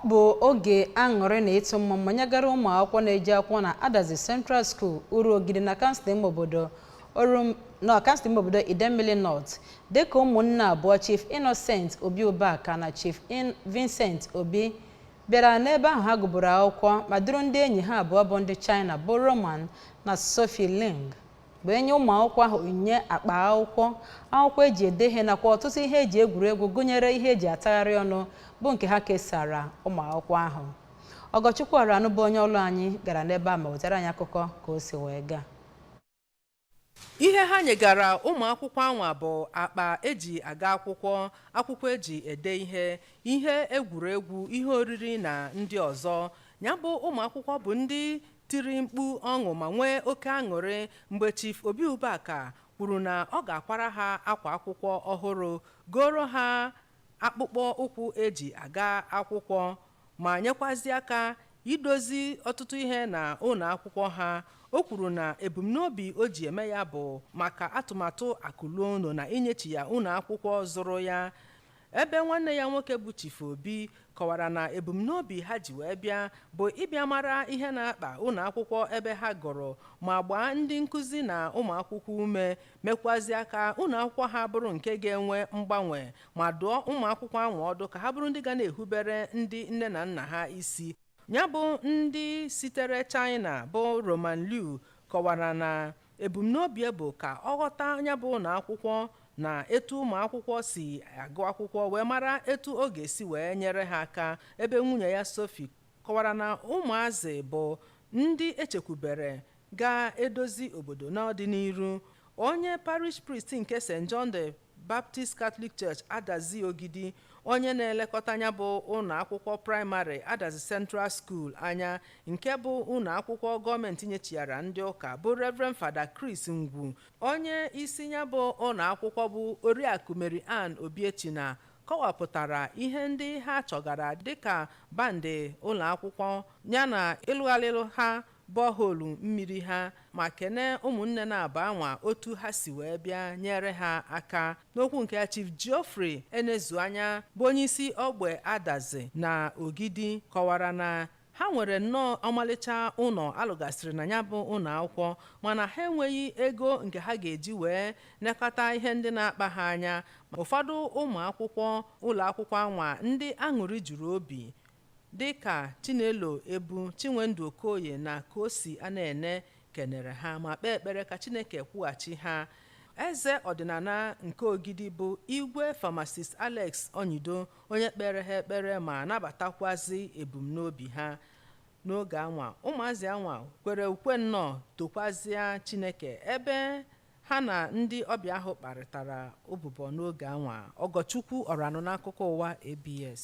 Ọ bụ oge aṅụrị na ịtụ mmamma nyegara ụmụ akwụkwọ na-eje akwụkwọ na Adazi Central School, Uruogidi, na kansụl ime obodo Orum na kansụl ime obodo Idemmili North, dịka ụmụnne abụọ, Chief Innocent Obi Ubaka na Chief Vincent Obi, bịara n'ebe ahụ ha gụburu akwụkwọ ma duru ndị enyi ha abụọ bụ ndị China, bụ Roman na Sophie Ling, wee nye ụmụ akwụkwọ ahụ onyinye akpa akwụkwọ, akwụkwọ eji ede ihe, nakwa ọtụtụ ihe eji egwuregwu, gụnyere ihe eji atagharị ọnụ, bụ nke ha kesara ụmụ akwụkwọ ahụ. Ọgọchukwu Ọranụ, bụ onye ọlụ anyị, gara n'ebe a ma wetara anyị akụkọ ka o si wee gaa. Ihe ha nyegara ụmụ akwụkwọ anwa bụ akpa eji aga akwụkwọ, akwụkwọ eji ede ihe, ihe egwuregwu, ihe oriri na ndị ọzọ. Ya bụ ụmụ akwụkwọ bụ ndị tiri mkpu ọṅụ ma nwee oke aṅụrị mgbe Chief Obi Ubaka kwuru na ọ ga-akwara ha akwa akwụkwọ ọhụrụ, goro ha akpụkpọ ụkwụ eji aga akwụkwọ, ma nyekwazi aka idozi ọtụtụ ihe na ụlọ akwụkwọ ha. O kwuru na ebumnobi o ji eme ya bụ maka atụmatụ akụluo na inyechi ya ụlọ akwụkwọ zụrụ ya, ebe nwanne ya nwoke bụ Chief Obi kọwara na ebumnobi ha ji wee bịa bụ ịbịa mara ihe na-akpa ụlọ akwụkwọ ebe ha gụrụ, ma gbaa ndị nkụzi na ụmụ akwụkwọ ume, mekwazi aka ụlọ akwụkwọ ha bụrụ nke ga-enwe mgbanwe, ma dụọ ụmụ akwụkwọ anwa ọdụ ka ha bụrụ ndị ga na-ehubere ndị nne na nna ha isi. Ya bụ ndị sitere China, bụ Roman Liu, kọwara na ebumnobi bụ ka ọ ghọta ya bụ ụlọ akwụkwọ na etu ụmụ akwụkwọ si agụ akwụkwọ, wee mara etu ọ ga-esi wee nyere ha aka, ebe nwunye ya Sophie kọwara na ụmụazị bụ ndị echekwubere ga-edozi obodo n'ọdịnihu. Onye parish priest nke St. John the Baptist Catholic Church, Adazi Ogidi, onye na-elekọta ya bụ ụlọ akwụkwọ praịmarị Adazi Central School anya, nke bụ ụlọ akwụkwọ gọọmenti nyechiara ndị ụka, bụ Reverend Father Chris Ngwu, onye isi ya bụ ụlọ akwụkwọ, bụ Oriakụ Mary Ann Obiechina, kọwapụtara ihe ndị ha chọgara, dịka bandị ụlọ akwụkwọ yana ịlụgharịlụ ha borehole mmiri ha, ma kene ụmụnne na-aba anwa otu ha si wee bịa nyere ha aka. N'okwu nke ya, Chief Geoffrey Enezuanya, bụ onyeisi ogbe Adazi na Ogidi, kọwara na ha nwere nnọọ ọmalịcha ụlọ alụgasịrị na ya bụ ụlọ akwụkwọ, mana ha enweghị ego nke ha ga-eji wee nekọta ihe ndị na-akpa ha anya. Ụfọdụ ụmụ akwụkwọ ụlọ akwụkwọ anwa ndị aṅụrị juru obi, dịka Chinelo Ebu, Chinwendu Okoye na Kosi Anene, kenere ha ma kpee ekpere ka Chineke kwụghachi ha. Eze ọdịnala nke Ogidi, bụ Igwe Pharmacist Alex Onyido, onye kpere ha ekpere ma nabatakwazi ebumnobi ha. N'oge anwa, ụmụazị anwa kwere ukwe nnọọ, tokwazịa Chineke, ebe ha na ndị ọbịa ahụ kparịtara ụbụbọ n'oge anwa. Ọgọchukwu Ọranụ, n'akụkọ ụwa ABS.